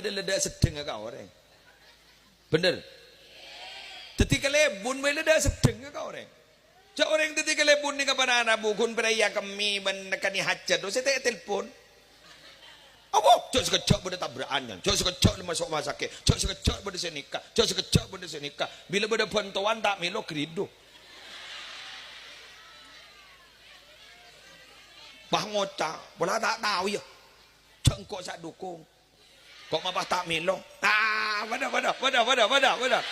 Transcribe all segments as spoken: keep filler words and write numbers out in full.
Lè-, lèdâ' seddhângnga ka orèng. Bhender? Dhâddhi kalèbun bhâi lèdâ' seddhângnga ka orèng. Jhâ' orèng dhâddhi kalèbun nèka para rabu ghun pèra' èakemmè bân nekkanè hajhât, sè ta' ètelpon. Apa? Jhâ' sakejjhâ' bâdâ tabra'an, jhâ' sakejjhâ' maso' rumah sakit, jhâ' sakejjhâ' bâdâ sè nèka, jhâ' sakejjhâ' bâdâ sè nèka. Bilâ bâdâ bhântowan ta' mèlo ghâridhu. Pas ngoca', "Pola ta' tao, yâ. Jhâ' engko' sè adhukung." Ko' ma' pas ta' mèlo. Ah, padâ, padâ, padâ.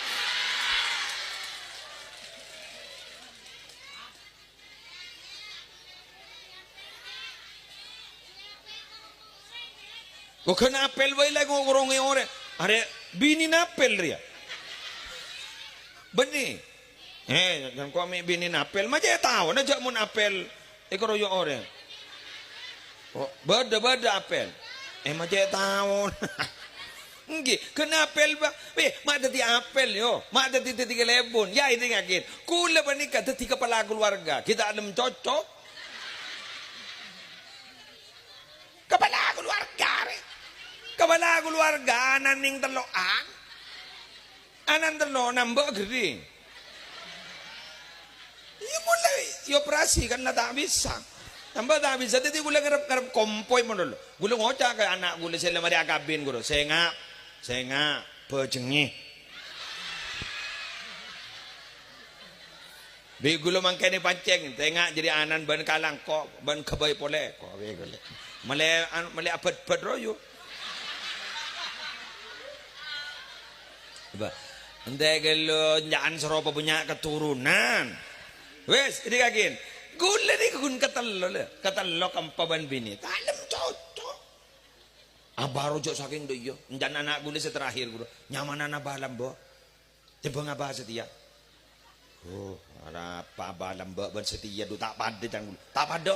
Ko' ghun apel bhâi la ngo-, ngorongè orèng. Arè binèna apel rèya. Bânnè. Eh, jhân ko' mè' binèna apel, ma' cè' taona jhâ' mon apel èkaroyok orèng. Oh, bâdâ, bâdâ apel. Eh, ma' cè' taona. Èngghi, ghun apel, Pak. Weh, ma' dhâddhi apel, yo. Ma' dhâddhi, dhâddhi kalèbun. Yâ, èdingngaghi. Kaulâ panèka dhâddhi kapala kaluwarga. Ghi' ta' lem cocok. Kapala kaluwarga, rè. Kapala kaluwarga, ana' nèng tello'an. Ana' tello' nambâ' ghering. Iyâ, molaè èoperasi kan la ta' bisa. Nambâ' ta' bisa, dhâddhi kaulâ ngarep-ngarep kompoy mon dulu. Kaulâ ngoca' ka ana' kaulâ sè la marè akabin, ghuru. Sènga', sènga', bhâjhengngè. Bi' kaulâ mangkèn èpancèng, tengnga' jârèya ana'na bân kalangko', bân ghâbây polè. Ko' bi' kaulâ. Malè, an-, malè abât-bât royu. Ba, entè' ghâllu, nya'an saropa bânnya' katoronan. Wis, èdingngaghi. Kaulâ nèko ghun katello, lè. Katello, kaempa bân binè. Ta' lem cocok. Abâ roju sakèng dâ' iyâ. Encan ana' kaulâ sè terakhir, ghuru. Nyamana Abah Lambâ'. Tèmbhâng Abah Setia. Oh, arapa Abah Lambâ' bân Setia, dhu, ta' padâ can kaulâ. Ta' padâ.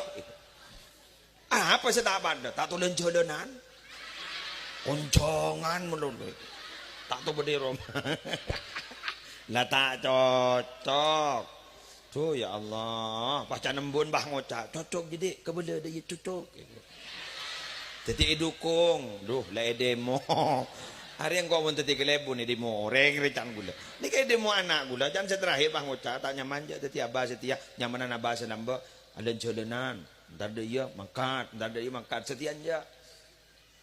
Apa sè ta' padâ? Ta' tolèn jhâlânan. Konjhângan malolo. Ta' tobâdhi roma. La ta' cocok. Dhu, ya Allah, pas can embun, bah, ngoca', "Cocok, Jhi', Di', kabâlâ dâ' iyâ cocok." Dhâddhi èdukung, dhu, la èdemo. Arèya engko' mon dhâddhi kalèbun, èdemo orèng rè can kaulâ. Nèka èdemo ana' kaulâ, can sè terakhir, bah, ngoca', "Ta' nyaman, jâ', dhâddhi Abah Setia, nyamana Abah Lambâ', alèn-jhâlânan. Entar dâ' iyâ mangkat, entar dâ' iyâ mangkat, Setia, jâ'."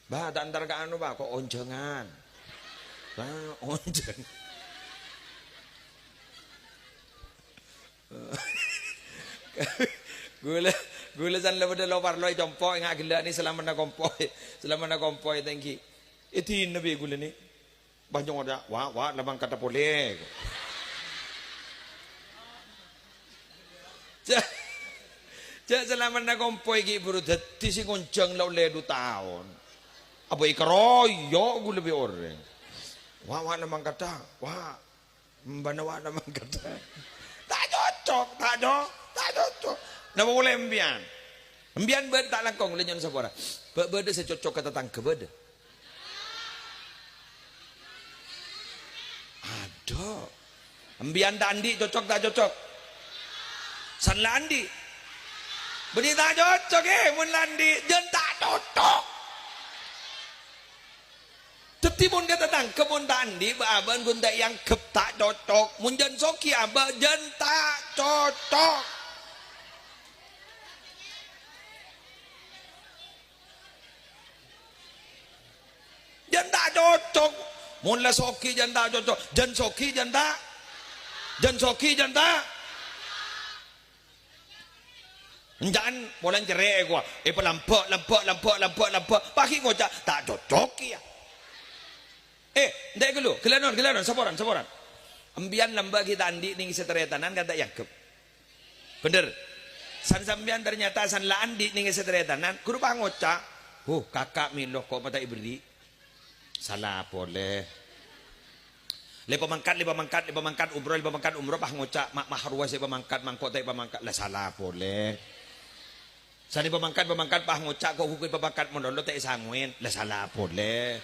Bah, ta' entar ka anu, Pak, ko' onjhângan. Bah, onjhâng. Ghulâ, ghulâ san la bâdâ lo-parlo è compo', ènga' ghellâ' nè salamanna kompoy. Salamanna kompoy tèngghi. Èdina bi' ghulâ nè. Bânnya' ngoca', "Wa', wa', la mangkaddhâ polè." Jâ', jâ' salamanna kompoy ghi' buru dhâddhi sè ngonjhâng la ollè dhu taon. Apa èkaroyok ghulâ bi' orèng. "Wa', wa', la mangkaddhâ, wa'. Embana wa' la mangkaddhâ." Ta' cocok, ta' co-, ta' cocok. Napa polè empèyan? Empèyan bâ' ta' langkong, la nyo'on sapora. Bâ-, bâdâ sè cocok ka tatangghâ, bâdâ? Adhu. Empèyan ta' andi' cocok ta' cocok? San la andi'. Bânnè ta' cocok, eh, mon la andi', jân ta' cocok. Dhâddhi mon ka tatangghâ mon ta' andi', bâ'-abâ'ân ghun ta' èangghep ta' cocok. Mon jân soghi abâ' jân ta' cocok. Jân ta' cocok. Mon la soghi jân ta' cocok. Jân soghi jân ta'. Jân soghi jân ta'. Enca'an polana cerrè' kowa. Èpalambâ', lambâ', lambâ', lambâ', lambâ'. Paghi' ngoca', "Ta' cocok kèya." Eh, entè' ghâllu. Ghellânon, ghellânon. Saporan, saporan. Empèyan lambâ' ghi' ta' andi' nèng sè tarètanan kan ta' èangghep. Bhender. San sampèyan ternyata san la andi' nèng sè tarètanan, ghuru pas ngoca', "Huh, kaka' mèlo ko' ma' ta' èberri'." Sala polè. Lè pamangkat, lè pamangkat, lè pamangkat umroh, lè pamangkat umroh pas ngoca', "Ma', ma' rowa sè pamangkat, mangko' ta' èpamangkat." La sala polè. San èpamangkat, pamangkat pas ngoca', "Ko' ghuku' èpamangkat malolo ta' èsangowè." La sala polè.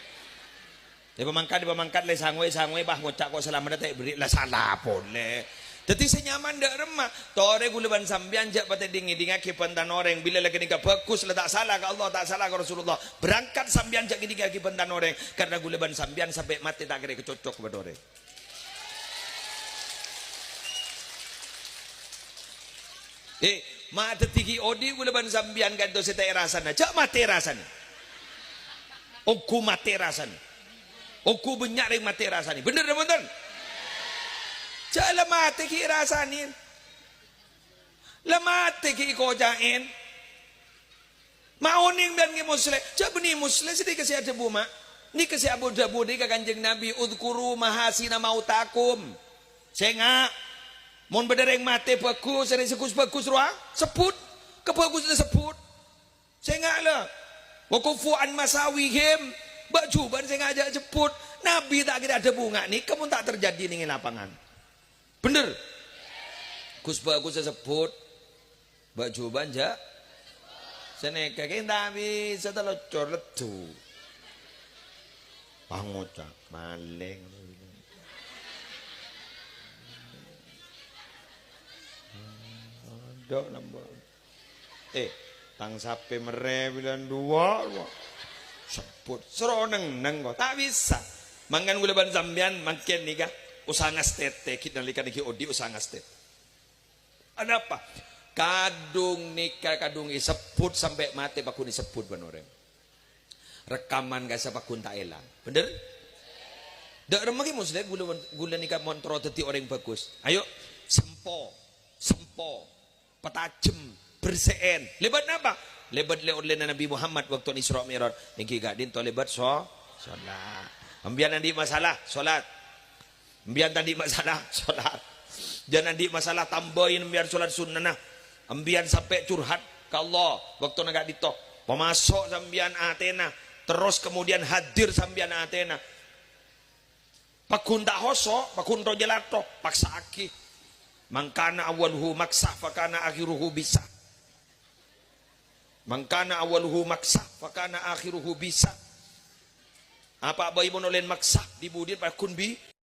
Èpamangkat, èpamangkat, la èsangowè, èsangowè, pas ngoca' ko' salamedda ta' èberri', la sala polè. Dhâddhi sè nyaman dâ' remma, torè ghulâ bân sampèyan jhâ' patè dhing-ngèdhingngaghi bhântan orèng. Bilâ la ghânèka bhâghus, la ta' sala ka Allah, ta' sala ka Rasulullah. Berangkat sampèyan jhâ' ngèdhingngaghi bhântan orèng, karna ghulâ bân sampèyan sampè' matè ta' kèra èkacocok bân orèng. Eh, ma' dhâddhi ghi' odi' ghulâ bân sampèyan ka'dinto sè ta' èrasana. Jhâ' matè èrasana. Ongghu matè èrasana. Ongghu bânnya' rèng matè èrasana. Bhender napa bhunten? Jhâ' la matè ghi' èrasana. La matè ghi' èkoca'è. Ma' onèng bân ngghi Musleh. Jhâ' bânnè Musleh sè nèka sè adhâbu, ma'. Nèka sè adhâbu nèka Kanjeng Nabi, "Udzkuru mahasina mautakum." Sènga'. Mon bâdâ rèng matè bhâghus, rèng sè ghus-bhâghus rowa, sebbhut. Kabhâghusânna sebbhut. Sènga' la. "Wa kuffu an masawihim." Bâ' jhubâ'ân sènga' jhâ' sebbhut. Nabi ta' kèra adhâbu nga' nèka mon ta' terjadi nèng è lapangan. Bhender? Ghus-bhâghus sè sebbhut. Bâ' jhubâ'ân jhâ'. Sè nèka kèng ta' bisa talocor leddhu. Pangoca' malèng. Adhu, nampa. Eh, tang sapè merrè bilân duwâ', duwâ'. Sebbhut, soro neng-neng kok. Ta' bisa. Mangkana ghulâ bân sampèyan mangkèn nèka usaha ngastètè, ghi' nalèkana ghi' odi' usaha ngastètè. Anapa? Kadhung nèka, kadhung èsebbhut sampè' matè, pagghun èsebbhut bân orèng. Rekaman ka'issa' pagghun ta' èlang. Bhender? Dâ' remma ghi, Musleh, ghulâ, ghulâ nèka mon terro dhâddhi orèng bhâghus. Ayo, sempo, sempo, patajem, bersè'èn. Lèbât napa? Lèbât lè-, ollèna Nabi Muhammad bâkto Isra Mi'raj. Èngghi ka'dinto lèbât so-, solat. Sampèyan andi' masalah, solat. Sampèyan ta' andi' masalah, solat. Jhân andi' masalah, tambâi sampèyan solat sunnana. Sampèyan sampè' curhat ka Allah bâktona ka'dinto. Pamaso' sampèyan atèna, terros kemudian hadir sampèyan atèna. Pagghun ta' hoso', pagghun to-jalato, paksa'aghi. "Man kana awwaluhu maksah, fa kana akhiruhu bisa." "Man kana awwaluhu maksah, fa kana akhiruhu bisa." Apa bhâi mon ollèna maksah, di-budina pagghun bi-,